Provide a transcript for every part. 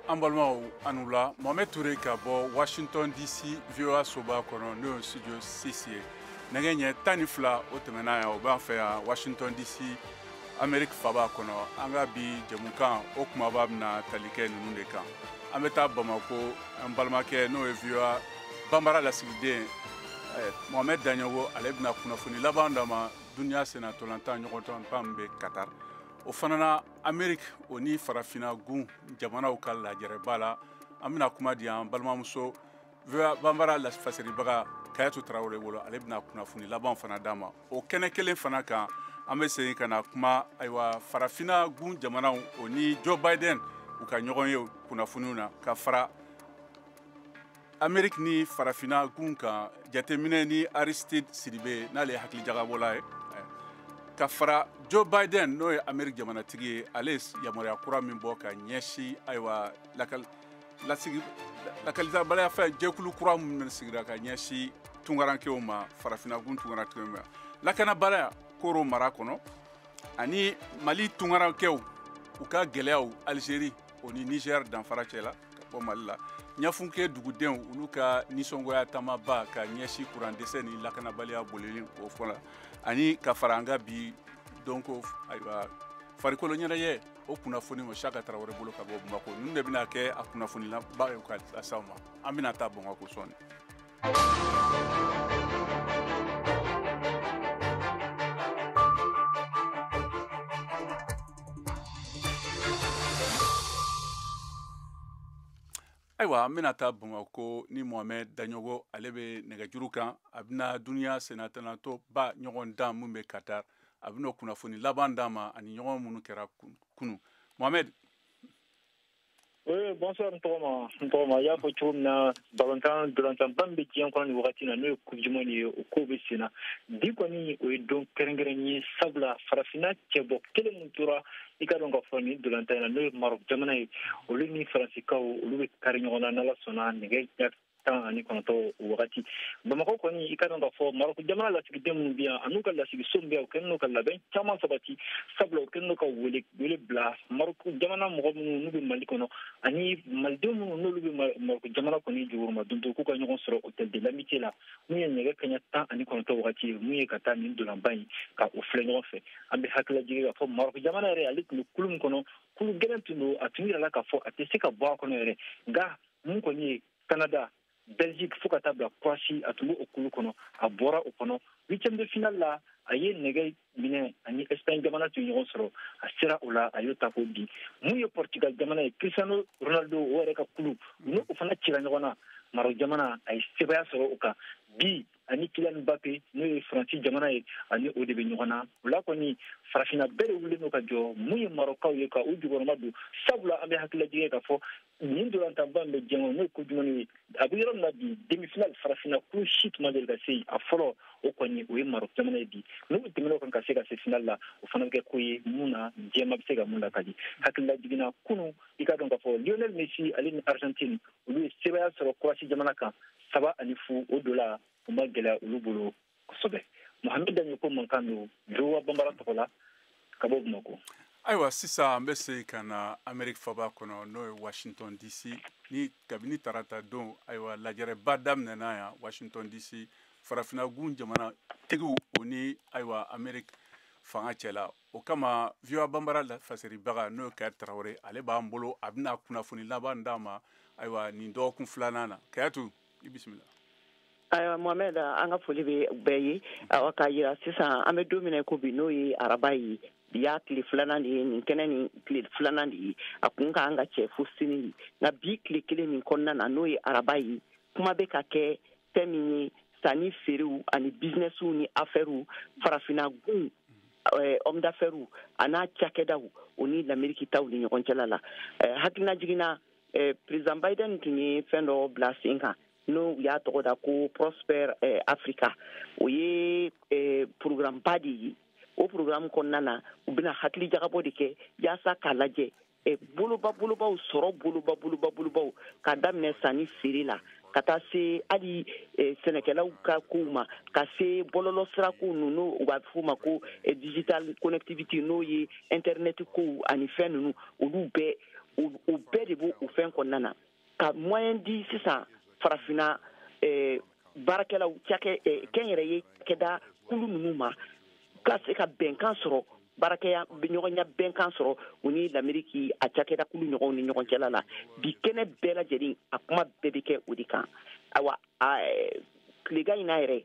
An balimaw, a ni wula. Mohamed Touré ka bɔ Washington DC, VOA soba kɔnɔ, n'o ye studio 6 ye. Nɛgɛ ɲɛ 12, o tɛmɛna yan, o b'an fɛ yan Washington DC, Amérique faba kɔnɔ. An ka bi jɛmukan, o kumaba bɛna tali kɛ ninnu de kan. An bɛ taa Bamako, an balimakɛ, n'o ye VOA Banbara lasigiden Mohamed Daɲogo, ale bɛna kunnafoni laban d'a ma duniya senna ntolantan ɲɔgɔndanba min bɛ Qatar. O fana na, Amérique o ni farafinna gun jamanaw ka lajɛrɛba la, an bɛna kuma di an balimamuso VOA Banbara lafasiribaga Kayatu Tarawele bolo, ale bɛna kunnafoni laban fana d'a ma. O kɛnɛ kelen fana kan, an bɛ segin ka na kuma, ayiwa, farafinna gun jamanaw o ni Joe Biden u ka ɲɔgɔn ye kunnafoniw na, ka fara Amérique ni farafinna gun kan jateminɛ ni Aristide Sidibe, n'ale ye hakilijagabɔla ye, ka fara Joe Biden, n'o ye Amérique jamanatigi ye, ale ye yamaruya kura min bɔ ka ɲɛsin, ayiwa, lasigi lakalitabaliya fɛn jɛkulu kura min sigira ka ɲɛsin tunkarankew ma, farafinna gun tunkarankew ma, lakanabaliya Koro mara kɔnɔ, ani Mali tunkarankew u ka gɛlɛyaw Algérie o ni Niger danfara cɛ la, ka bɔ Mali la Ɲafunke dugudenw olu ka nisɔngoya taamaba ka ɲɛsin kuran dɛsɛ ni lakanabaliya bolili o fɔ la, ani ka fara an ka bi donc, ayiwa, farikolo ɲɛnajɛ o kunnafoni o Saka Tarawele bolo ka bɔ Bamakɔ. Ninnu de bɛna kɛ a kunnafoni laba ye ka las'aw ma. An bɛna taa Bamakɔ sɔɔni. Ayiwa, an bɛna taa Bamakɔ ni Mohamɛd Daɲɔgɔ, ale bɛ nɛgɛjuru kan. A bɛna duniya sennatanatɔ ba ɲɔgɔn dan min bɛ Qatar, a bɛna kunnafoni laban d'an ma ani ɲɔgɔn minnu kɛra kunun. Mohamɛd. Oui, bonsoir n tɔgɔma, n tɔgɔma. I y'a fɔ cogo min na, balontan dolantanba min bɛ diɲɛ kɔnɔ nin wagati na, n'o ye Coupe du monde ye, o kow bɛ sen na bi. Kɔni o ye don kɛrɛnkɛrɛn ye, sabula farafinna cɛbɔ kelen min tora, i ka dɔn k'a fɔ nin dolantan in na, n'o ye Maroc jamana ye, olu ni Faransikaw olu bɛ kari ɲɔgɔn na, n'Ala sɔnna, nɛgɛ 19 o wagati Bamakɔ. Kɔni i ka dɔn k'a fɔ Maroc jamana lasigiden minnu bɛ yan an'u ka lasigiso min bɛ yan, u kɛlen don ka labɛn caman sabati, sabula u kɛlen don ka wele wele bila Maroc jamana mɔgɔ minnu n'u bɛ Mali kɔnɔ ani malidenw minnu n'olu bɛ Maroc jamana kɔni jukɔrɔma don, k'u ka ɲɔgɔn sɔrɔ Hôtel de l'Amitié la, mun ye nɛgɛ kaɲɛ 19 wagati ye, mun ye ka taa nin dolanba in ka o filɛ ɲɔgɔn fɛ. An bɛ hakililajigin k'a fɔ Maroc jamana yɛrɛ, ale tun bɛ kulu min kɔnɔ, kulu gɛlɛn tun don, a tun yirala k'a fɔ a tɛ se ka bɔ a kɔnɔ yɛrɛ. Nka mun kɔni ye Canada, Belgique fo ka taa bila Croatie, a tun bɛ o kulu kɔnɔ, a bɔra o kɔnɔ huitième de finale la. A ye nɛgɛ minɛ ani Espagne jamana tun ɲɔgɔn sɔrɔ, a sera o la, a y'o ta k'o bin. Mun ye Portugal jamana ye, Cristiano Ronaldo o yɛrɛ ka kulu, n'o o fana cira ɲɔgɔn na, Maroc jamana a ye sebaya sɔrɔ o kan bi. Ani Kylian Mbappé, n'o ye Faransi jamana ye, ani o de bɛ ɲɔgɔn na. O la kɔni, farafinna bɛɛ de wulilen don ka jɔ mun ye Marokaw ye ka u jukɔrɔma don, sabula an bɛ hakililajigin k'a fɔ nin dolantanba min bɛ diɲɛ kɔnɔ, n'o ye Coupe du monde ye, a bɛ yɔrɔ min na bi, demi-finale, farafinna kulu si tun ma deli ka se yen. A fɔlɔ o kɔni o ye Maroc jamana ye bi. N'u tɛmɛn'o kan ka se finale la, o fana bɛ kɛ ko ye mun na diɲɛma bɛ se ka mun lakali. Hakilila jiginna kunun, i ka dɔn k'a fɔ Lionel Messi ale ni Argentine olu ye sebaya sɔrɔ Croatie jamana kan 3-0. O don la, o ma gɛlɛya olu bolo kosɛbɛ. Mohamed Daɲoko mankan don VOA Banbara tɔgɔ la ka bɔ Bamakɔ. Ayiwa, sisan an bɛ segin ka na Amérique faba kɔnɔ, n'o ye Washington DC. Ni kabini tarata don, ayiwa, lajɛrɛba daminɛna yan Washington DC, farafinna gun jamana tigiw o ni, ayiwa, Amérique fanga cɛla. O kama, VOA Banbara lafasiribaga, n'o ye Kayatu Tarawele, ale b'an bolo, a bɛna kunnafoni laban d'an ma, ayiwa, nin dɔgɔkun filanan na. Kayatu, i bisimila. Ayiwa Mohamɛd, an ka foli bɛ bɛɛ ye. Awa, k'a yira sisan an bɛ don min na ko bi, n'o ye araba ye, bi y'a tile filanan de ye, nin kɛnɛ nin tile filanan de ye. A kun k'an ka cɛ fo sini de, nka bi tile kelen nin kɔnɔna na, n'o ye araba ye, kuma bɛ ka kɛ fɛn min ye sanni feerew ani businessw ni affaires, farafinna gun homme d'affaires a n'a cakɛdaw o ni Lameriki taw ni ɲɔgɔn cɛla la. Hakilina jiginna, président Biden tun ye fɛn dɔ bila sen kan, n'o u y'a tɔgɔ da ko Prosper Africa. O ye programme ba de ye. O programme kɔnɔna na, u bɛna hakili jagabɔ de kɛ yaasa k'a lajɛ boloba bolobaw sɔrɔ, boloba boloba bolobaw, k'a daminɛ sanni feere la ka taa se hali sɛnɛkɛlaw ka kow ma, ka se bɔlɔlɔ sira kow ninnu, n'o u b'a f'o ma ko digital connectivity, n'o ye internet kow ani fɛn ninnu, olu bɛɛ, o bɛɛ de b'o o fɛn. G20 kɔnɔna na, ka moyen di sisan farafinna baarakɛlaw cakɛ kɛnyɛrɛye cakɛda kulu ninnu ma, ka se ka bɛnkan sɔrɔ, baarakɛya ɲɔgɔnya bɛnkan sɔrɔ u ni Lameriki a cakɛda kulu ɲɔgɔnw ni ɲɔgɔn cɛla la. Bi kɛnɛ bɛɛ lajɛlen, a kuma bɛɛ bɛ kɛ o de kan. Ayiwa, tilegan in na yɛrɛ,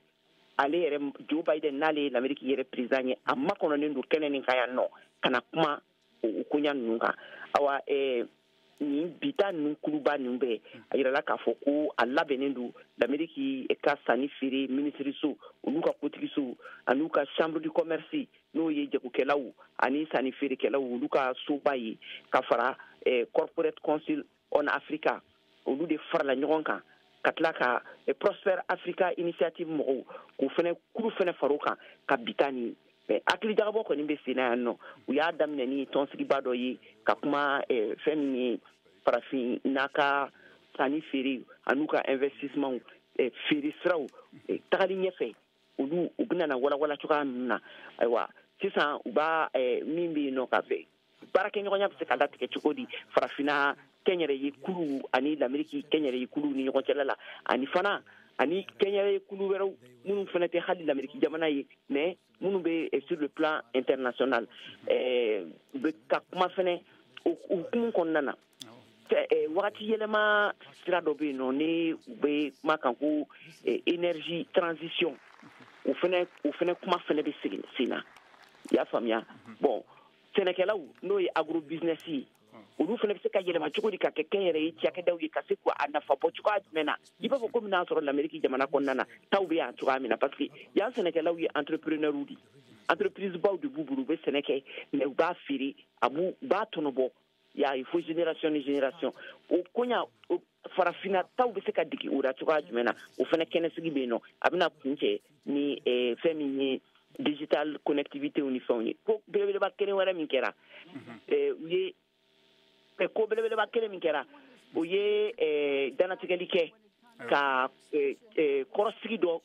ale yɛrɛ Joe Biden, n'ale ye Lameriki yɛrɛ président ye, a makɔnɔnen don kɛnɛ nin kan yan nɔ ka na kuma o koɲa ninnu kan. Ayiwa, nin bita ninnu kuluba ninnu bɛɛ, a yirala k'a fɔ ko a labɛnnen don Lameriki ka sanni feere minisiriso, olu ka kotigiso, an'u ka chambre du commerce, n'o ye jagokɛlaw ani sanni feerekɛlaw olu ka soba ye, ka fara Corporate Council on Africa, olu de farala ɲɔgɔn kan, ka tila ka Prosper Africa Initiative mɔgɔw k'u fɛnɛ kulu fɛnɛ far'o kan ka bita nin. Hakili jagabɔ kɔni bɛ sen na yan nɔ. U y'a daminɛ ni tɔnsigiba dɔ ye ka kuma fɛn min ye farafinna ka sanni feere an'u ka investissement feere siraw tagali ɲɛfɛ, olu u bɛna na walawala cogoya min na. Ayiwa, sisan u b'a min bɛ yen nɔ ka fɛ baarakɛɲɔgɔnya bɛ se ka latigɛ cogo di farafinna kɛnyɛrɛye kuluw ani Lameriki kɛnyɛrɛye kuluw ni ɲɔgɔn cɛla la, ani fana ani kɛnyɛrɛye kulu wɛrɛw minnu fana tɛ hali Lameriki jamana ye, mais minnu bɛ sur le plan international. U bɛ ka kuma fɛnɛ o hukumu kɔnɔna na. Wagati yɛlɛma sira dɔ bɛ yen nɔ, ni u bɛ kuma kan ko énergie transition, o fɛnɛ kuma fɛnɛ bɛ sen na, i y'a faamuya. Bon, sɛnɛkɛlaw, n'o ye agro business ye, olu fana bɛ se ka yɛlɛma cogo di ka kɛ kɛnyɛrɛye cakɛdaw ye, ka se k'a nafa bɔ cogoya jumɛn na, i b'a fɔ komi n'a sɔrɔ Lameriki jamana kɔnɔna na taw bɛ yan cogoya min na, parce que yan sɛnɛkɛlaw ye entrepreneurs de, entreprise baw de b'u bolo, u bɛ sɛnɛ kɛ, mais u b'a feere, a b'u b'a tɔnɔ bɔ, y'a ye, fo génération ni génération. O koɲa farafinna taw bɛ se ka digi o la cogoya jumɛn na, o fana kɛnɛsigi bɛ yen nɔ. A bɛna kuncɛ ni fɛn min ye digital connectivité ni fɛnw ye. Ko belebeleba kelen wɛrɛ min kɛra, u ye ko belebeleba kelen min kɛra, o ye dannatigɛli kɛ ka kɔrɔsigi dɔ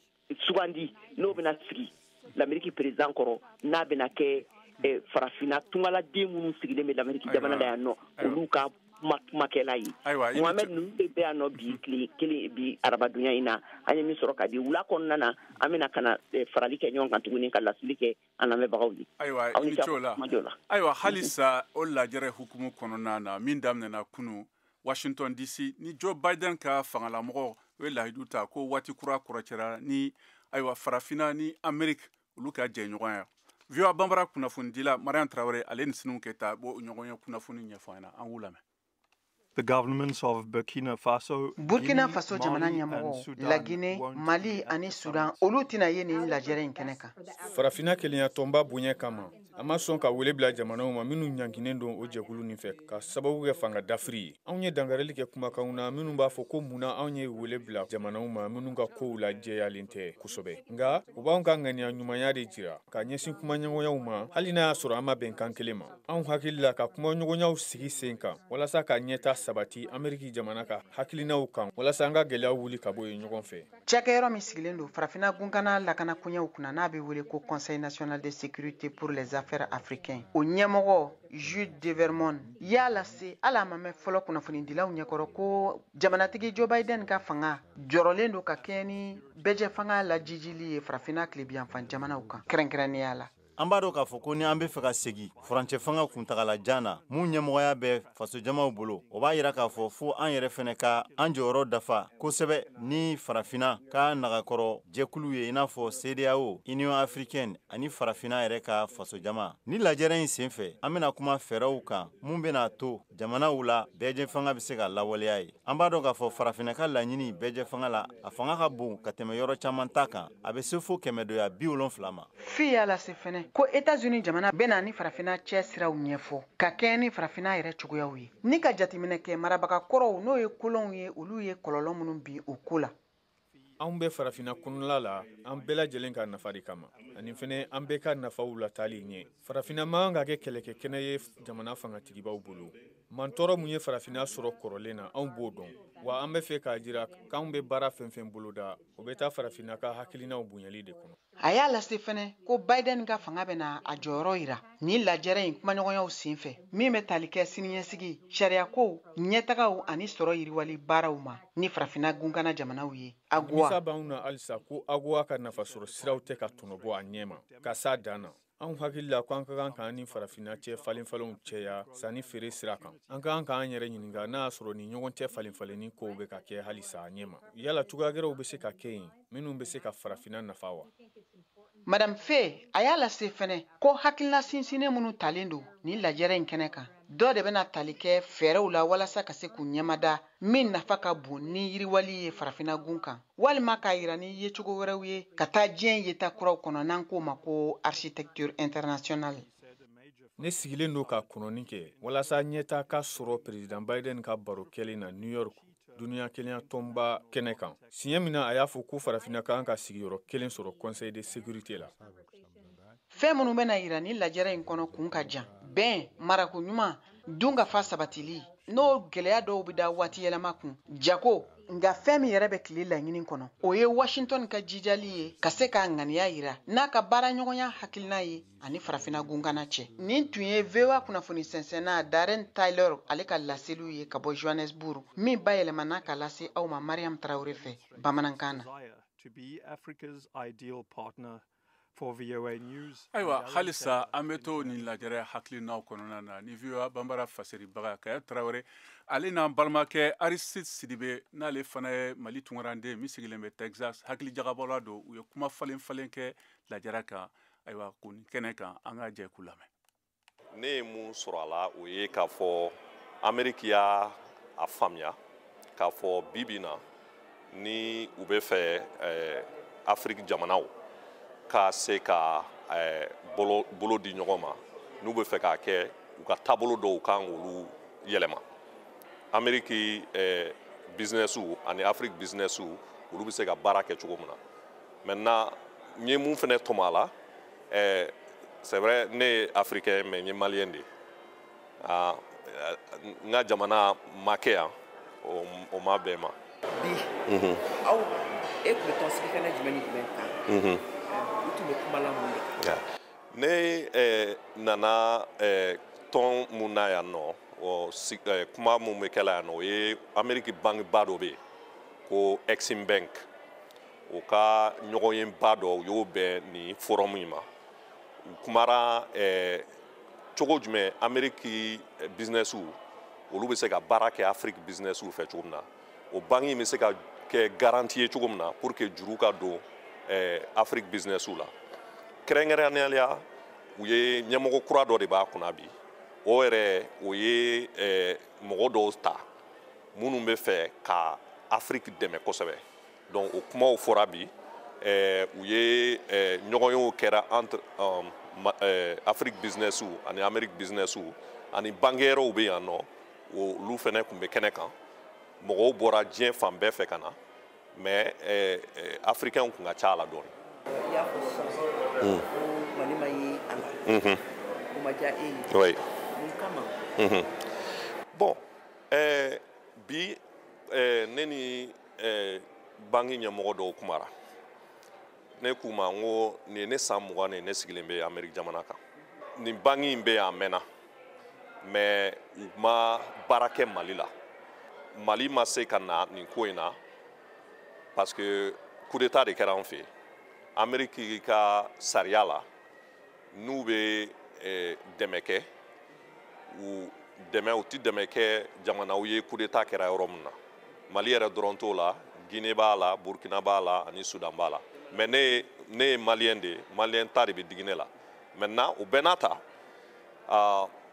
sugandi, n'o bɛna sigi Lameriki président kɔrɔ, n'a bɛna kɛ farafinna tungaladen minnu sigilen bɛ Lameriki jamana la yan nɔ, olu ka kumakɛla ye. Mohamed, ninnu de bɛ yan nɔ bi tile kelen, bi arabadonya in na, an ye min sɔrɔ ka di wula kɔnɔna na, an bɛna ka na farali kɛ ɲɔgɔn kan tuguni ka laseli kɛ an lamɛnbagaw ye. Ayiwa, i ni ce o la. Ayiwa, halisa o lajɛrɛ hukumu kɔnɔna na min daminɛna kunu Washington DC, ni Joe Biden ka fangalamɔgɔ o ye lahidu ta ko waati kura kɔrɔcɛra ni ayiwa farafinna ni Amérique olu ka jɛɲɔgɔnya. VOA Bambara kunnafonidila Mariam Traoré, ale ni Sinu Keta b'o ɲɔgɔn ye kunnafoni ɲɛfɔ an ɲɛna, an k'u lamɛn. The governments of Burkina Faso, Burkina Faso jamana ɲɛmɔgɔ, Laginɛ, Mali ani Sudan, olu tɛna ye nin lajɛrɛ in kɛnɛ kan. Farafinna kelenya tɔnba bonya kama, an ma sɔn ka wele bila jamanaw ma minnu ɲanginen don o jɛkulu nin fɛ ka sababu kɛ fanga dafiri ye. Anw ye dangarili kɛ kumakanw na minnu b'a fɔ ko munna anw ye wele bila jamanaw ma minnu ka kow lajɛyalen tɛ kosɛbɛ. Nka u b'anw ka ŋaniya ɲumanya de jira ka ɲɛsin kumaɲɔgɔnyaw ma, hali n'a y'a sɔrɔ an ma bɛn kan kelen ma. Anw hakili la ka kumaɲɔgɔnyaw sigi sen kan walasa ka ɲɛta sabati Ameriki jamana ka hakilinaw kan, walasa an ka gɛlɛyaw wuli ka bɔ yen ɲɔgɔn fɛ. Cakɛyɔrɔ min sigilen don farafinna gunkana lakana koɲɛw kunna, n'a bɛ wele ko Conseil national de sécurité pour les affaires africaines, o ɲɛmɔgɔ Jude Devermont y'a lase hali a ma mɛn fɔlɔ kunnafonidilaw ɲɛkɔrɔ ko jamanatigi Joe Biden ka fanga jɔrɔlen don ka kɛɲɛ ni bɛɛjɛ fanga lajijili ye farafinna tilebiyanfan jamanaw kan kɛrɛnkɛrɛnnenya la. An b'a dɔn k'a fɔ ko ni an bɛ fɛ ka segin furancɛ fanga kuntagalajan na mun ɲɛmɔgɔya bɛ fasojamaw bolo, o b'a yira k'a fɔ fo an yɛrɛ fɛnɛ ka an jɔyɔrɔ dafa kosɛbɛ ni farafinna ka nagakɔrɔ jɛkulu ye, i n'a fɔ CEDEAO, Union africaine ani farafinna yɛrɛ ka fasojama. Ni lajɛrɛ in senfɛ, an bɛna kuma fɛɛrɛw kan mun bɛna to jamanaw la bɛɛjɛ fanga bɛ se ka lawaleya ye. An b'a dɔn k'a fɔ farafinna ka laɲini bɛɛjɛ fanga la, a fanga ka bon ka tɛmɛ yɔrɔ caman ta kan, a bɛ se fo 170 ma. Fi y'a lase fɛnɛ ko États-Unis jamana bɛna ni farafinna cɛ siraw ɲɛfɔ ka kɛɲɛ ni farafinna yɛrɛ cogoyaw ye, ni ka jateminɛ kɛ marabaga kɔrɔw, n'o ye kolonw ye, olu ye kɔlɔlɔ minnu bin o ko la. Anw bɛ farafinna kɔnɔla la an bɛɛ lajɛlen ka nafa de kama, ani fɛnɛ an bɛɛ ka nafaw latali ɲɛ. Farafinna man kan ka kɛ kɛlɛkɛ kɛnɛ ye jamana fangatigibaw bolo. Mantɔɔrɔ mun ye farafinna sɔrɔ kɔrɔlen na, anw b'o dɔn. Wa an bɛ fɛ k'a jira k'anw bɛ baara fɛn fɛn boloda, o bɛ taa farafinna ka hakilinaw bonyali de kɔnɔ. A y'a lase fɛnɛ ko Biden ka fanga bɛna a jɔyɔrɔ yira nin lajɛrɛ in kumaɲɔgɔnyaw senfɛ, min bɛ tali kɛ siniɲɛsigi, sariyakow, ɲɛtagaw ani sɔrɔ yiriwali baaraw ma ni farafinna gunkana jamanaw ye. AGOA. Nimisa b'anw na halisa ko AGOA ka nafasɔrɔ siraw tɛ ka tɔnɔbɔ a ɲɛ ma ka s'a dan na. Anw hakili la ko an ka kan k'an ni farafinna cɛ falenfalenw cɛya sanni feere sira kan. An ka kan k'an yɛrɛ ɲininka n'a y'a sɔrɔ nin ɲɔgɔn cɛ falenfalenni kow bɛ ka kɛ halisa a ɲɛ ma. Yala cogoya wɛrɛw bɛ se ka kɛ yen minnu bɛ se ka farafinna nafa wa? Madame Faye a y'a lase fɛnɛ ko hakilina sinsinnen minnu talen don nin lajɛrɛ in kɛnɛ kan, dɔ de bɛna tali kɛ fɛɛrɛw la walasa ka se k'u ɲɛmada min nafa ka bon ni yiriwali ye farafinna gun kan, walima k'a yira ni yecogo wɛrɛw ye ka taa diɲɛ yeta kuraw kɔnɔ n'an k'o ma ko architecture internationale. Ne sigilen don ka kɔnɔni kɛ walasa ɲɛta ka sɔrɔ président Biden ka baro kɛlen na New York duniya kelenya tɔnba kɛnɛ kan, siɲɛ min na a y'a fɔ ko farafinna ka kan ka sigiyɔrɔ kelen sɔrɔ conseil de sécurité la. Fɛn minnu bɛna yira ni lajɛrɛ in kɔnɔ kun ka jan: bɛn, marako ɲuman, dunkafa sabatili, n'o gɛlɛya dɔw bɛ da waati yɛlɛma kun, jago. Nka fɛn min yɛrɛ bɛ tile laɲini kɔnɔ, o ye Washington ka jijali ye ka se k'a ŋaniya yira n'a ka baaraɲɔgɔnya hakilina ye ani farafinna gunkana cɛ. Nin tun ye VOA kunnafoni sɛnsɛnna Darren Taylor ale ka laseliw ye ka bɔ Johannesburg, min bayɛlɛmana ka lase aw ma Mariam Traoré fɛ bamanankan na. To be Africa's ideal partner for VOA News. Ayiwa, halisa an bɛ to nin lajɛrɛ hakilinaw kɔnɔna na ni VOA Banbara fasiribaga Kaya Tarawele, ale n'an balimakɛ Aristide Sidibe, n'ale fana ye Mali tunkaranden min sigilen bɛ Texas, hakili jagabɔla don. U ye kuma falen falen kɛ lajɛrɛ kan. Ayiwa, ko nin kɛnɛ kan, an ka jɛ k'u lamɛn. Ne ye mun sɔrɔ a la, o ye k'a fɔ Ameriki y'a a faamuya k'a fɔ bi bi na, ni u bɛ fɛ Afiriki jamanaw ka se ka bolo bolo di ɲɔgɔn ma, n'u bɛ fɛ k'a kɛ, u ka taabolo dɔw kan k'olu yɛlɛma. Ameriki businessiw ani Afiriki businessiw, olu bɛ se ka baara kɛ cogo min na. Maintenant, n ye mun fɛnɛ tɔmɔ a la, c'est vrai, ne ye africain, mais n ye malien de ye. Ah, n ka jamana ma kɛ yan, o ma bɛn ma. Bi aw e tun bɛ tɔnsigi kɛnɛ jumɛn ni jumɛn kan? U tun bɛ kuma la mun de kan? Ne nana tɔn mun na yan nɔ, o kuma mun bɛ kɛla yan nɔ, o ye Ameriki banque ba dɔ bɛ yen ko Exim Bank, o ka ɲɔgɔnyenba dɔ, u y'o bɛn nin forum in ma. U kumara cogo jumɛn Ameriki businessiw, olu bɛ se ka baara kɛ Afiriki businessiw fɛ cogo min na, o banque in bɛ se ka kɛ garantie ye cogo min na pour que juru ka don Afiriki businessiw la. Kɛrɛnkɛrɛnnenya la, u ye ɲɛmɔgɔ kura dɔ de b'a kunna bi. O yɛrɛ, o ye mɔgɔ dɔw ta minnu bɛ fɛ ka Afiriki dɛmɛ kosɛbɛ. Donc o kumaw fɔra bi. U ye ɲɔgɔnyew kɛra entre Afrique businessiw ani Amérique businessiw, ani banquiers bɛ yan nɔ, olu fɛnɛ tun bɛ kɛnɛ kan. Mɔgɔw bɔra diɲɛ fan bɛɛ fɛ ka na, mais africains kun ka ca a la dɔɔni. I y'a fɔ sisan ko Mali ma ye a la, o ma diya e ye. Oui. Mun kama? Bon, bi ne ni banque ɲɛmɔgɔ dɔw kumara. Ne k'u ma n ko nin ye ne san 20 de ye ne sigilen bɛ Amérique jamana kan. Nin banque in bɛ yan a mɛnna, mais u ma baara kɛ Mali la. Mali ma se ka na nin ko in na parce que coup d'état de kɛra an fɛ yen. Amérique ka sariya la, n'u bɛ dɛmɛ kɛ, u dɛmɛ, u ti dɛmɛ kɛ jamanaw ye coup d'état kɛra yɔrɔ min na. Mali yɛrɛ dɔrɔn t'o la, Guinée b'a la, Burkina b'a la, ani Soudan b'a la. Mais ne ye malien de ye, malien ta de bɛ digi ne la. Maintenant, o bɛɛ n'a ta,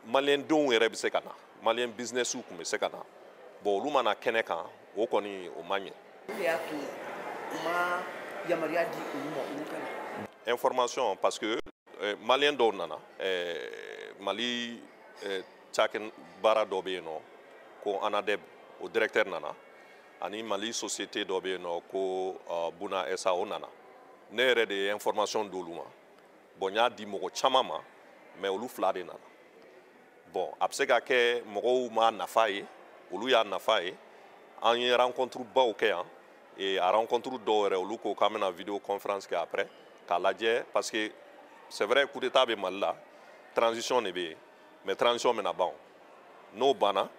malien denw yɛrɛ bɛ se ka na, malien businessiw tun bɛ se ka na. Bon, olu ma na kɛnɛ kan, o kɔni o ma ɲɛ. Mun de y'a to u ma yamaruya di olu ma, olu ka na? Information, parce que malien dɔw nana. Mali cakɛ baara dɔ bɛ yen nɔ ko ANADEB, o directeur nana, ani Mali société dɔ bɛ yen nɔ ko Buna SA, o nana. Ne yɛrɛ de ye information d'olu ma. Bon, n y'a di mɔgɔ caman ma, mais olu fila de nana. Bon, a bɛ se ka kɛ mɔgɔw ma nafa ye, olu y'a nafa ye. An ye rencontre baw kɛ yan et a rencontre dɔw yɛrɛ, olu ko k'an bɛna vidéo conférence kɛ après k'a lajɛ, parce que c'est vrai, coup d'état bɛ Mali la, transition de bɛ yen, mais transition bɛna ban. N'o banna,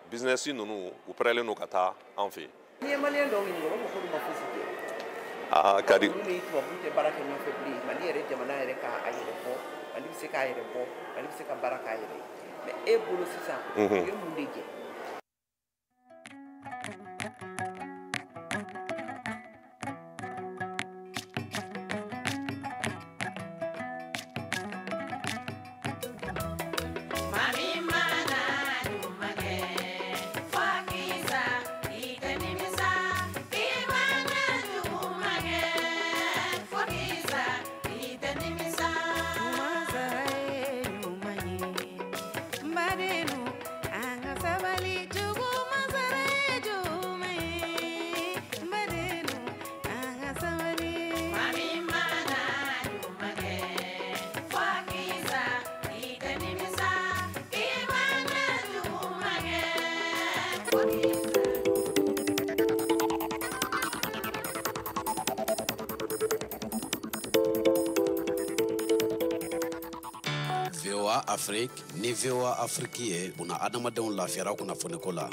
business ninnu u pɛrɛlen don ka taa an fɛ yen. N'i ye maliyɛn dɔw ɲininka, u b'a fɔ k'olu ma fosi kɛ. Aa, ka di. Olu ni tubabu tɛ baara kɛ ɲɔgɔn fɛ bilen. Mali yɛrɛ, jamana yɛrɛ k'a yɛrɛ bɔ, Mali bɛ se k'a yɛrɛ bɔ, Mali bɛ se ka baara k'a yɛrɛ ye. Mais e bolo sisan, u ye mun de jɛ? VOA Afrique ni VOA Afrique ye buna adamadenw lafiyara kunnafoniko la.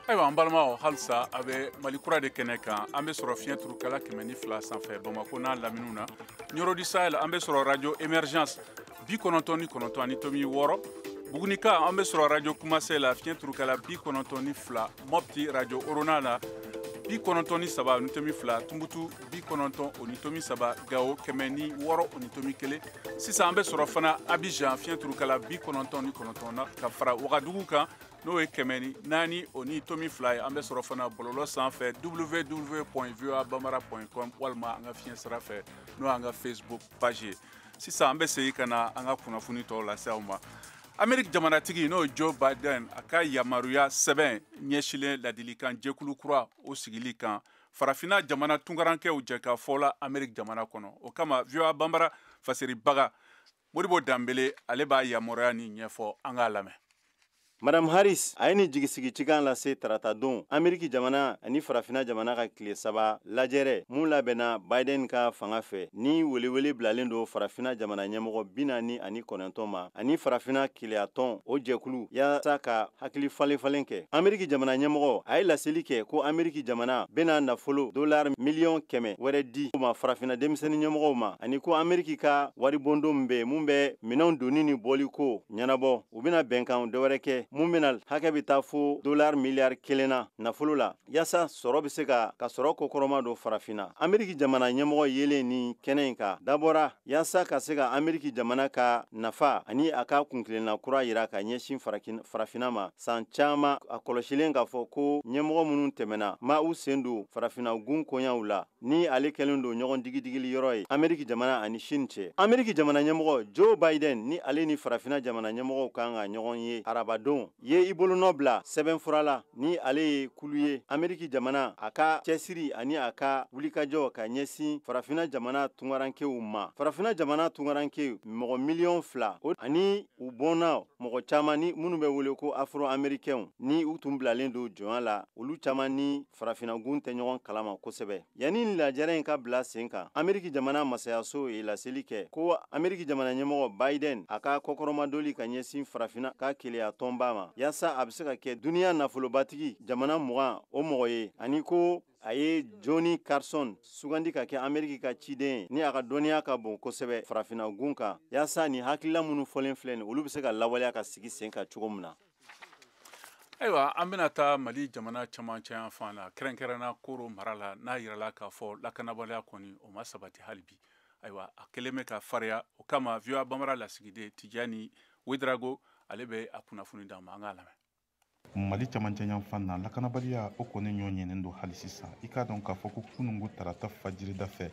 Ayiwa, an balimaw, halisa a bɛ Mali Kura de kɛnɛ kan. An bɛ sɔrɔ fiɲɛ turukala 102 sanfɛ Bamako n'a laminiw na. Nioro du Sahel, an bɛ sɔrɔ radio Émergence 99.6. Bugunika, an bɛ sɔrɔ radio Kumase la, fiɲɛ turukala 92. Mopti, radio Orona la, 93.2. Tumutu, 90.3. Gao, 106.1. Sisan an bɛ sɔrɔ fana Abidjan, fiɲɛ turukala 99 na, ka fara Wagadugu kan, n'o ye 104.2 ye. An bɛ sɔrɔ fana bɔlɔlɔ sanfɛ www.voabambara.com, walima an ka fiɲɛ sira fɛ, n'o y'an ka Facebook page ye. Sisan an bɛ segin ka na an ka kunnafoni tɔw lase aw ma. Ameriki jamanatigi, n'o ye Joe Biden, a ka yamaruya sɛbɛn ɲɛsilen ladilikan jɛkulu kura o sigili kan farafinna jamana tunkarankɛw jɛ ka fɔ la Ameriki jamana kɔnɔ. O kama, VOA Banbara fasiribaga Modibo Danbele, ale b'a yamaruya ni ɲɛfɔ, an k'a lamɛn. Madame Harris a ye nin jigisigi cikan lase tarata don Ameriki jamana ani farafina jamana ka tile 3 lajɛrɛ mun labɛnna Biden ka fanga fɛ, ni welewele bilalen don farafina jamana ɲɛmɔgɔ 49 ma ani farafina keleyatɔn o jɛkulu, yaasa ka hakili falen falen kɛ. Ameriki jamana ɲɛmɔgɔ a ye laseli kɛ ko Ameriki jamana bɛna nafolo $100 miliyɔn wɛrɛ di ma farafina denmisɛnnin ɲɛmɔgɔw ma, ani ko Ameriki ka waribondon min bɛ mun bɛ minɛnw donni ni bɔliko ɲɛnabɔ, u bɛna bɛnkan dɔwɛrɛ kɛ mun bɛna hakɛ bɛ taa fo $1 miliyari na nafolo la, yaasa sɔrɔ bɛ se ka sɔrɔ kokɔrɔma don farafinna. Ameriki jamana ɲɛmɔgɔ yelen ni kɛnɛ in kan dabɔra yaasa ka se ka Ameriki jamana ka nafa ani a ka kuntilenna kura yira ka ɲɛsin farafinna ma. San caman a kɔlɔsilen k'a fɔ ko ɲɛmɔgɔ minnu tɛmɛna ma u sen don farafinna gun koɲaw la, ni ale kɛlen don ɲɔgɔn digidigili yɔrɔ ye Ameriki jamana ani Chine cɛ. Ameriki jamana ɲɛmɔgɔ Joe Biden ni ale ni farafinna jamana ɲɛmɔgɔw kan ka ɲɔgɔn ye arabadon ye i bolonɔ bila sɛbɛnfura la, ni ale ye kulu ye Ameriki jamana a ka cɛsiri ani a ka wulikajɔ ka ɲɛsin farafinna jamana tunkarankew ma. Farafinna jamana tunkarankew mɔgɔ 2 miliyɔn ani u bɔnna mɔgɔ caman ni minnu bɛ wele ko afro-américains, ni u tun bilalen don jɔnya la, olu caman ni farafinnagun tɛ ɲɔgɔn kalama kosɛbɛ. Yanni lajɛrɛ in ka bila sen kan, Ameriki jamana masayaso ye laseli kɛ ko Ameriki jamana ɲɛmɔgɔ Biden a ka kɔkɔrɔmadoli ka ɲɛsin farafinna ka keleya tɔnba ma, yaasa a bɛ se ka kɛ duniya nafolobatigi jamana 20 o mɔgɔ ye, ani ko a ye Johnny Carson sugandi ka kɛ Ameriki ka ciden ye ni a ka dɔnniya ka bon kosɛbɛ farafinna gun kan, yaasa ni hakilila minnu fɔlen filɛ nin, olu bɛ se ka lawaleya ka sigi sen kan cogo min na. Ayiwa, an bɛna taa Mali jamana camancɛ yan fan na, kɛrɛnkɛrɛnna Koro mara la, n'a yirala k'a fɔ lakanabaliya kɔni o ma sabati hali bi. Ayiwa, a kɛlen bɛ ka fariya. O kama, VOA Banbara lasigiden Tijani Wedrago, ale bɛ a kunnafoni d'an ma, an k'a lamɛn. Mali camancɛ yanfan na, lakanabaliya o kɔni ɲɔ ɲɛnen don hali sisan. I k'a dɔn k'a fɔ ko kunungo tarata fajirida fɛ,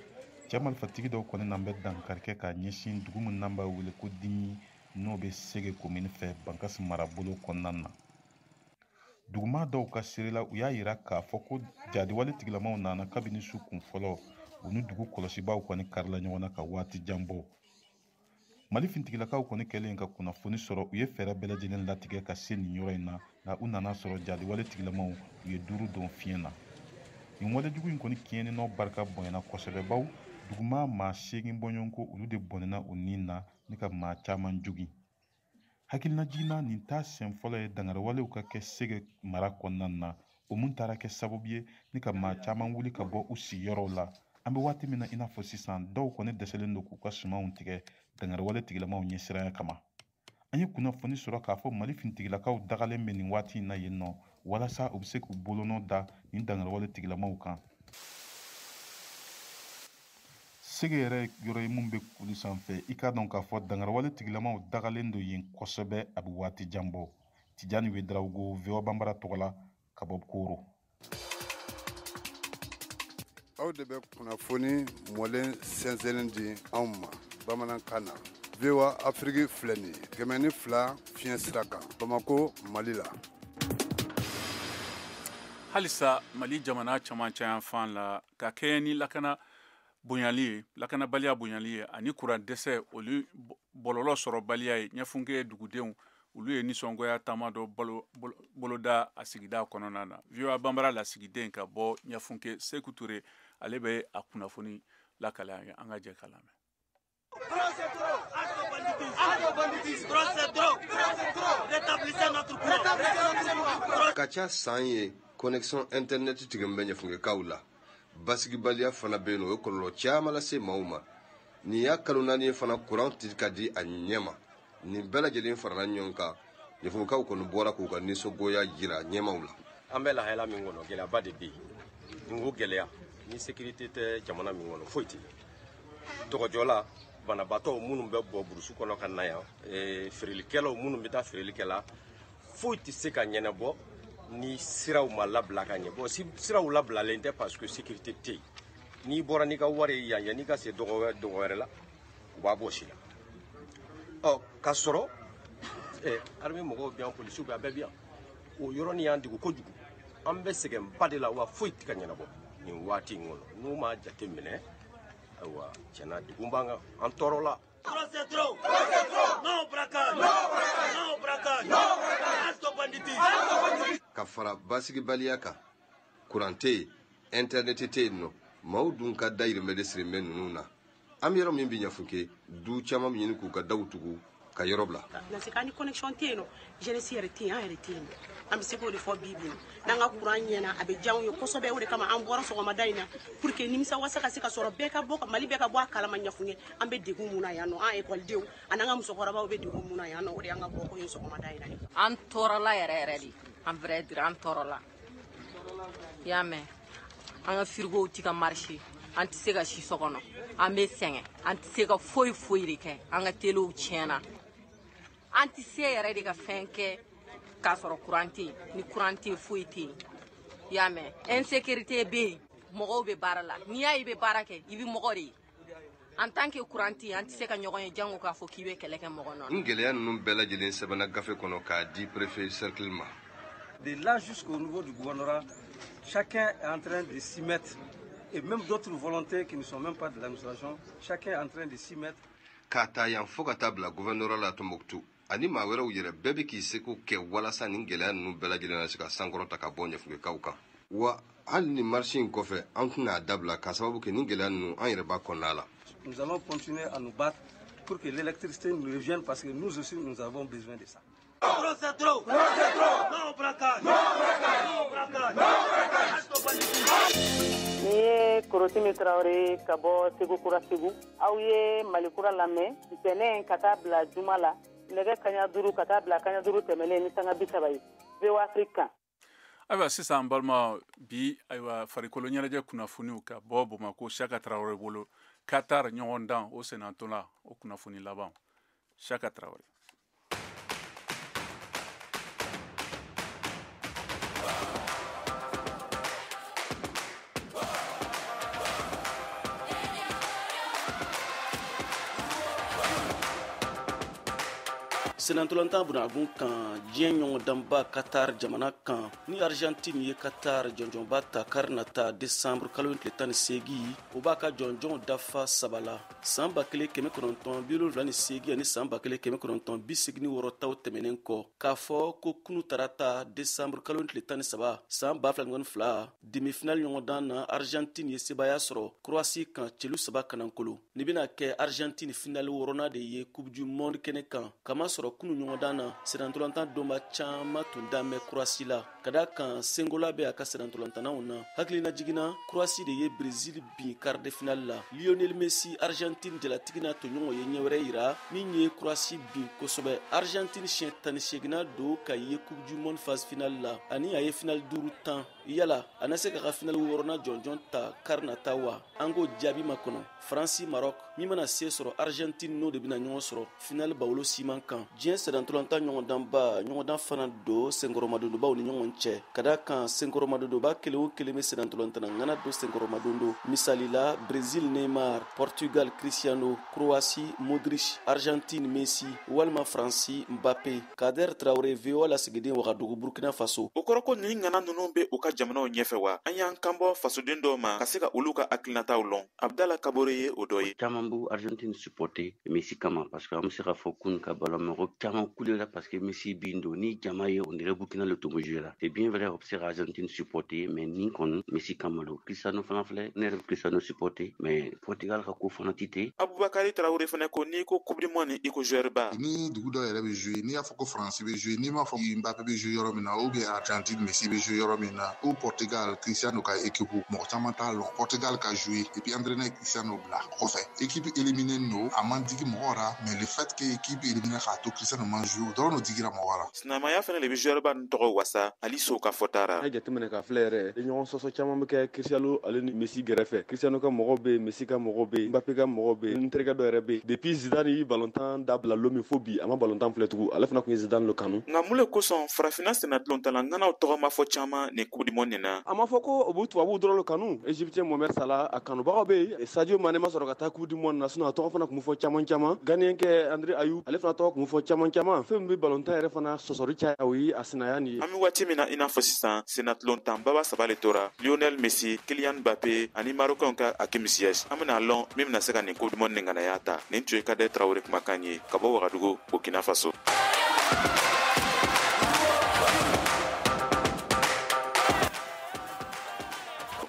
cɛ marifatigi dɔw kɔni n'an bɛ dankari kɛ k'a ɲɛsin dugu min n'an b'a wele ko Dimi, n'o bɛ Sege komini fɛ Bankasi marabolo kɔnɔna na. Duguma dɔw ka seere la, u y'a yira k'a fɔ ko jadiwale tigilamaw nana kabini su kun fɔlɔ, u ni dugu kɔlɔsibaw kɔni karila ɲɔgɔn na ka waati jan bɔ. Mali fintigilakaw kɔni kɛlen ka kunnafoni sɔrɔ, u ye fɛɛrɛ bɛɛ lajɛlen latigɛ ka se nin yɔrɔ in na, Nka u nana sɔrɔ jaliwale tigilamaw u ye 5 don fiɲɛ na. Nin walejugu in kɔni tiɲɛni nɔ barika bonyana kosɛbɛ, baw duguma maa 8 bɔɲɔgɔnko olu de bɔnɛna u ni na ni ka maa caman jogin. Hakilina jiginna nin t'a siɲɛ fɔlɔ ye dangariwalew ka kɛ Sɛgɛ mara kɔnɔna na, o mun taara kɛ sababu ye ni ka maa caman wuli ka bɔ u sigiyɔrɔw la. An bɛ waati min na i n'a fɔ sisan, dɔw kɔni dɛsɛlen don k'u ka sumanw tigɛ dangariwale tigilamaw ɲɛsiranya kama. An ye kunnafoni sɔrɔ k'a fɔ Mali finitigilakaw dagalen bɛ nin waati in na yen nɔ, walasa u bɛ se k'u bolonɔ da nin dangariwale tigilamaw kan. Sɛgɛ yɛrɛ yɔrɔ ye mun bɛ kulu sanfɛ, i k'a dɔn k'a fɔ dangariwale tigilamaw dagalen don yen kosɛbɛ, a bɛ waati jan bɔ. Tijani Wedarawogo, VOA Banbara tɔgɔ la, ka bɔ Koro. Aw de bɛ kunnafoni mɔlen sɛnsɛnnen di anw ma bamanankan na. VOA Afrique filɛ nin ye 102 fiɲɛ sira kan, Bamako, Mali la. Halisa Mali jamana camancɛ yanfan la, ka kɛɲɛ ni lakana bonyali ye, lakanabaliya bonyali ye ani kuran dɛsɛ, olu bɔlɔlɔ sɔrɔbaliya ye, Ɲɛfunke dugudenw olu ye nisɔngoya taama dɔ boloda a sigida kɔnɔna na. VOA Banbara lasigiden ka bɔ Ɲɛfunke, Seku Ture, ale bɛ a kunnafoni lakale an ye. An ka jɛ k'a lamɛn. Trop c'est trop. Halte au banditisme. Trop c'est trop. Trop c'est trop. Rétablissez notre courant. Rétablissez notre courant. Ka ca san ye, connexion internet tigɛ bɛ Ɲɛfungekaw la. Basigibaliya fana bɛ yen nɔ, o ye kɔlɔlɔ caman lase maaw ma. Nin y'a kalo 4 ye fana, kuran tɛ ka di a ɲɛ ma. Nin bɛɛ lajɛlen farala ɲɔgɔn kan, Ɲɛfungekaw kɔni bɔra k'u ka nisɔngoya jira ɲɛmaw la. An bɛ lahala min kɔnɔ, gɛlɛyaba de bɛ yen. N ko gɛlɛya ni sécurité tɛ jamana min kɔnɔ, foyi tɛ yen. Tɔgɔjɔla banabaatɔw minnu bɛ bɔ burusu kɔnɔ ka na yan, feerelikɛlaw minnu bɛ taa feereli la, foyi tɛ se ka ɲɛnabɔ ni siraw ma labila ka ɲɛ. Bon, siraw labilalen tɛ parce que sécurité tɛ yen. N'i bɔra n'i ka wari ye yan, yan'i ka se dɔgɔ wɛrɛ la, u b'a bɔ si la. Ɔ k'a sɔrɔ armée mɔgɔw bɛ yan, polisiw bɛ yan, a bɛɛ bɛ yan. O yɔrɔnin y'an degun kojugu. An bɛ sɛgɛnba de la, wa foyi tɛ ka ɲɛnabɔ nin waati in kɔnɔ. N'u m'a jate minɛ, ayiwa, tiɲɛna, degun b'an kan, an tɔɔrɔla. Trop c'est trop. Trop c'est trop. Non au braquage. Non au braquage. Non au braquage. Non au braquage. Halte au banditisme. Halte au banditisme. Ka fara basigibaliya kan, kuran tɛ yen, internet tɛ yen nɔ, maaw dun ka dayirimɛ de sirimɛ ninnu na. An bɛ yɔrɔ min bi Ɲafunke, du caman bɛ ɲini k'u ka daw tugu ka yɔrɔ bila. Parce que ni connexion tɛ yen nɔ, jeunesse yɛrɛ tɛ yen, an yɛrɛ tɛ yen. An bɛ se k'o de fɔ bi bi n'an ka courant ɲɛna, a bɛ diya anw ye kosɛbɛ. O de kama an bɔra sɔgɔmada in na pour que nimisa wasa ka se ka sɔrɔ, bɛɛ ka bɔ, Mali bɛɛ ka bɔ a kalama Ɲafunke an bɛ degun mun na yan nɔ. An ekɔlidenw ani an ka musokɔrɔbaw bɛ degun mun na yan nɔ, o de y'an ka bɔ ko ye sɔgɔmada in na. An tɔɔrɔla yɛrɛ yɛrɛ de, en vrai dire, an tɔɔrɔla. I y'a mɛn, an ka frigow ti ka marcher, an tɛ se ka si so kɔnɔ, an bɛ sɛgɛn, an tɛ se ka foyi foyi de kɛ, an ka telew tiɲɛna, an tɛ se yɛrɛ de ka fɛn kɛ k'a sɔrɔ courant tɛ yen. Ni courant tɛ yen, foyi tɛ yen. I y'a mɛn, insécurité bɛ yen, mɔgɔw bɛ baara la, n'i y'a ye i bɛ baara kɛ, i bɛ mɔgɔ de ye. En tant que courant tɛ yen, an tɛ se ka ɲɔgɔn ye, jango k'a fɔ k'i bɛ kɛlɛ kɛ mɔgɔ nɔ. Nin gɛlɛya ninnu bɛɛ lajɛlen sɛbɛnna gafe kɔnɔ k'a di préfet cercle ma. De là jusqu'au niveau du gouvernorat, chacun est en train de s'y mettre. Et même d'autres volontés qui ne sont même pas de l'administration, chacun est en train de s'y mettre. K'a ta yan fo ka taa bila gouvernorat la Tombouctou, ani maa wɛrɛw yɛrɛ, bɛɛ bɛ k'i seko kɛ walasa nin gɛlɛya ninnu bɛɛ lajɛlen na se ka sankɔrɔta ka bɔ Ɲɛfungekaw kan. Wa hali ni marche in kɔfɛ, an tɛna a dabila, k'a sababu kɛ nin gɛlɛya ninnu an yɛrɛ b'a kɔnɔna la. Nous allons continuer à nous battre pour que l'électricité nous revienne, parce que nous aussi nous avons besoin de ça. Trop c'est trop. Trop c'est trop. Non au braquage. Non au braquage. Non au braquage. Non au braquage. Halte au banditisme. Ni ye Korotimi Tarawele ka bɔ Segu Kura Segu. Aw ye Mali Kura lamɛn ntɛnɛn ka taa bila juma la, nɛgɛ kaɲa 5 ka taa bila kaɲa 5 tɛmɛnen ni sanga 30 ye, VOA Afrique kan. Ayiwa, sisan balima, bi ayiwa farikolo ɲɛnajɛ kunnafoniw ka bɔ Bamakɔ, Saka Tarawele bolo. Qatar ɲɔgɔndan o sennatɔ la, o kunnafoni laban, Saka Tarawele. Senantolantan bunagun kan, diɲɛ ɲɔgɔndanba Qatar jamana kan, ni Argentine ye Qatar jɔnjɔnba ta kari nata décembre kalo tile 18, o b'a ka jɔnjɔn dafa 3 la. San 1978 ani san 1986 taw tɛmɛnen kɔ, k'a fɔ ko kunu tarata décembre kalo tile 13 san 2022 demi-finale ɲɔgɔndan na, Argentine ye sebaaya sɔrɔ Croatie kan celu 3 kanankolo. Nin bɛna kɛ Argentine finale wɔɔrɔnan de ye Coupe du Monde kɛnɛ kan, kamasɔrɔ kunu ɲɔgɔndan na senantolantan donba caman tun dan bɛ Croatie la, ka da kan sengola bɛ a ka senantolantannaw na. Hakilina jiginna, Croatie de ye Brésil bin quart de finale la. Lionel Messi, Argentine jalatigi n'a tɔɲɔgɔn ye ɲɛ wɛrɛ yira min ye Croatie bin kosɛbɛ. Argentine siɲɛ 18nan don ka ye Coupe du Monde phase finale la, ani a ye finale 5 tan. Yala a na se k'a ka finale wɔɔrɔnan jɔnjɔn ta kari nata wa? An k'o jaabi makɔnɔ. Faransi Maroc min mana se sɔrɔ Argentine n'o de bɛna ɲɔgɔn sɔrɔ finale bawolo siman kan. Diɲɛ senantolantan ɲɔgɔndanba ɲɔgɔndan fana don senkɔrɔmadonbaw ni ɲɔgɔn cɛ, ka da kan senkɔrɔmadonba kelen o kelen bɛ senantolantanna ŋana don senkɔrɔmadon don. Misali la, Brésil Neymar, Portugal Cristiano, Croatie Modric, Argentine Messi walima Faransi Mbappé. Kader Traoré, VOA lasigiden Wagadugu, Burkina Faso. O kɔrɔ ko nin ŋana ninnu bɛ u ka jamanaw ɲɛfɛ wa? An y'an kanbɔ fasoden dɔw ma ka se ka olu ka hakilinataw lɔn. Abdala Kabore ye o dɔ ye. Caman b'u Argentine supporter Messi kama, parce que an bɛ se k'a fɔ kun ka ballon mɔgɔ caman kulela parce que Messi bin don ni jama ye, on dirait Burkina le tun bɛ jouer la. C'est bien vrai, o bɛ se ka Argentine supporter, mais nin kɔni Messi kama don. Cristiano fana filɛ, ne yɛrɛ bɛ Cristiano supporter, mais Portugal ka ko fana ti ten. Abubakari Traoré fana ko n'i ko Coupe du Monde i ko joueur ba. Ni dugu dɔ yɛrɛ bɛ jouer, n'i y'a fɔ ko France bɛ jouer, n'i m'a fɔ Mbappé bɛ jouer yɔrɔ min na, ou bien Argentine Messi bɛ jouer yɔrɔ min na, ou Portugal Cristiano ka équipe, mɔgɔ caman t'a lɔn. Portugal ka jouer et puis entraîneur Cristiano bila kɔfɛ. Équipe éliminée don, a man digi mɔgɔ la, mais le fait que équipe éliminée k'a to Cristiano man jouer, o dɔrɔn de digira mɔgɔ la. Sinamaya fana de bɛ joueur ba nin tɔgɔ wasa Ali Sow ka fɔta ra. N'a ye jateminɛ k'a filɛ yɛrɛ, ɲɔgɔn sɔsɔ caman bɛ kɛ Cristiano ale ni Messi gɛrɛfɛ. Cristiano ka mɔgɔw bɛ yen, Messi ka mɔgɔw bɛ yen, Mbappé ka mɔgɔw bɛ yen, n terikɛ dɔ yɛrɛ bɛ yen. Depuis Zidane ye ballontan dabila lon min fo bi, a ma ballontan filɛ tugun, ale fana tun ye Zidane le kanu. Nka mun le kosɔn farafinna sennatolontanna ŋanaw tɔgɔ ma fɔ caman nin Coupe du Monde nin na? A ma fɔ ko o b'u tubabuw dɔrɔn le kanu. Égyptien Mohamed Salah a kanubagaw bɛ yen. Sadio Mané ma sɔrɔ ka taa Coupe du Monde na, sinon a tɔgɔ fana tun bɛ fɔ caman caman. Ghanéen kɛ André Ayew, ale fana tɔgɔ tun bɛ fɔ caman caman. Fɛn min bɛ ballontan yɛrɛ fana sɔsɔli caya, o ye a sinaya nin ye. An bɛ waati min na i n'a fɔ sisan, sennatolontanbaba 3 le tora: Lionel Messi, Kylian Mbappé ani Marocain ka Hakim Ziyech. An bɛna lɔn min bɛna se ka nin Coupe du Monde nin ŋanaya ta. Nin tun ye Kader Traoré kumakan ye ka bɔ Wagadugu, Burkina Faso.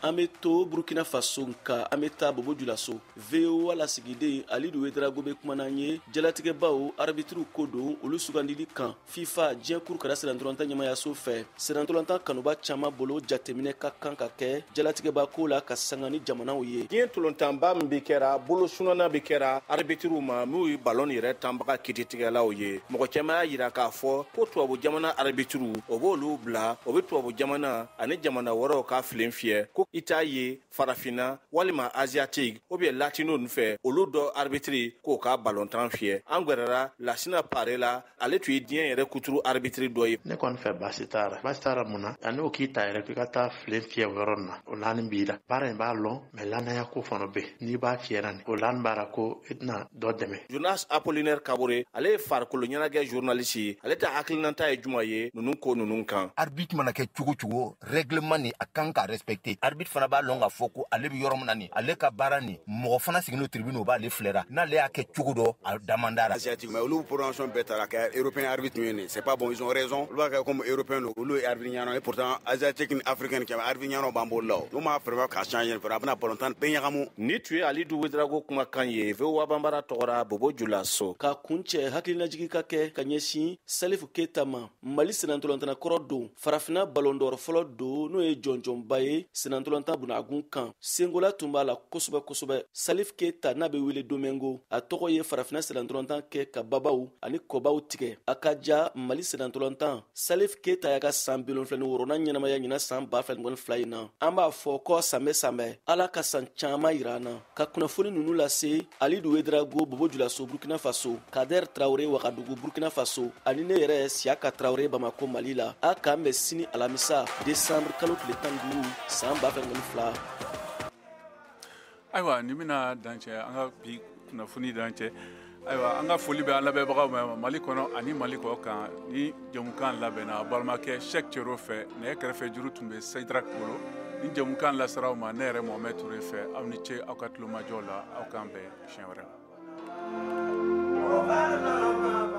An bɛ to Burkina Faso, nka an bɛ taa Bobo Julaso. VOA lasigiden Alidu Ouédraogo bɛ kuma n'an ye jalatigɛbaw arbitre ko don olu sugandili kan FIFA diɲɛ kuru kɛra senantolantan ɲɛmayaso fɛ. Senantolantan kanuba caman bolo, jateminɛ ka kan ka kɛ jalatigɛba ko la ka sanga ni jamanaw ye. Diɲɛ tolontanba min bɛ kɛra bolo sunana bɛ kɛra arbitriw ma n'u ye ballon yɛrɛ tanbaga kiritigɛlaw ye. Mɔgɔ caman y'a yira k'a fɔ ko tubabu jamana arbitriw, o b'olu bila o bɛ tubabu jamana ani jamana wɛrɛw ka filen fiyɛ, ko i t'a ye farafinna walima asiatique ou bien latino ninnu fɛ, olu dɔ arbitre k'o ka ballontan fiyɛ. An gwɛrɛra Lasina Pare la, ale tun ye diɲɛ yɛrɛ kuturu arbitre dɔ ye. Ne kɔni fɛ baasi t'a la, baasi t'a la mun na? Ani o k'i ta yɛrɛ k'i ka taa filen fiyɛ o yɔrɔ nin na, o laani b'i la. Baara in b'a lɔn, mais lanaya ko fana bɛ yen. N'i b'a fiyɛra nin, o laani b'a la ko i tɛna dɔ dɛmɛ. Jonas Apollinaire Kabore, ale ye farikolo ɲɛnajɛ journaliste ye, ale ta hakilinata ye juma ye ninnu ko ninnu kan. Arbitre mana kɛ cogo cogo, règlement nin a kan ka respecter. Arbitre fana b'a lɔn k'a fɔ ko ale bɛ yɔrɔ min na nin, ale ka baara nin, mɔgɔ fana sigilen don tribune o b'ale filɛra, n'ale y'a kɛ cogo dɔ a damanda la. Asiatique, mais olu prononciation bɛɛ taara kɛ européen arbitre ye nin, c'est pas bon, ils ont raison. Olu b'a kɛ comme européen don, olu ye arbitre ɲɛnama et pourtant asiatique ni africain kɛmɛ arbitre ɲɛnama b'an bolo la o. N'u m'a vraiment k'a changer vraiment, a bɛna ballontan bɛɛ ɲagamu. Ni tun ye Alidu Ouédraogo kumakan ye VOA Banbara tɔgɔra Bobo Julaso. Ka kun cɛ, hakilinajigi ka kɛ ka ɲɛsin Salifu Keyita ma, Mali senantolantana kɔrɔ don, farafinna ballon d'or fɔlɔ don, n'o ye jɔnjɔnba ye senantolantan bunagun kan. Sengola tun b'a la kosɛbɛ kosɛbɛ. Salif Keita n'a bɛ wele Domingo, a tɔgɔ ye farafinna senantolantan kɛ ka babaw ani kɔbaw tigɛ. A ka ja Mali senantolantan Salif Keita y'a ka san 76nan ɲɛnamaya ɲinan san 2022 in na. An b'a fɔ ko sanbɛ sanbɛ, Ala ka san caman yira an na. Ka kunnafoni ninnu lase Alidu Ouédraogo, Bobo Julaso, Burkina Faso, Kader Traoré, Wagadugu, Burkina Faso, ani ne yɛrɛ Siaka Traoré, Bamako, Mali la. A k'an bɛn sini alamisa décembre kalo tile 15 san 2022. Ayiwa, nin bɛna dancɛ an ka bi kunnafoni dancɛ. Ayiwa, an ka foli bɛ an lamɛnbagaw ma Mali kɔnɔ ani Mali kɔ kan. Ni jɛmukan labɛnna balimakɛ Sɛk Cero fɛ, nɛgɛ kɛrɛfɛ juru tun bɛ Seyidrak bolo. Ni jɛmukan lasera aw ma ne yɛrɛ Mohamɛd Ture fɛ. Aw ni ce aw ka tulomajɔ la. Aw k'an bɛn siɲɛ wɛrɛ la.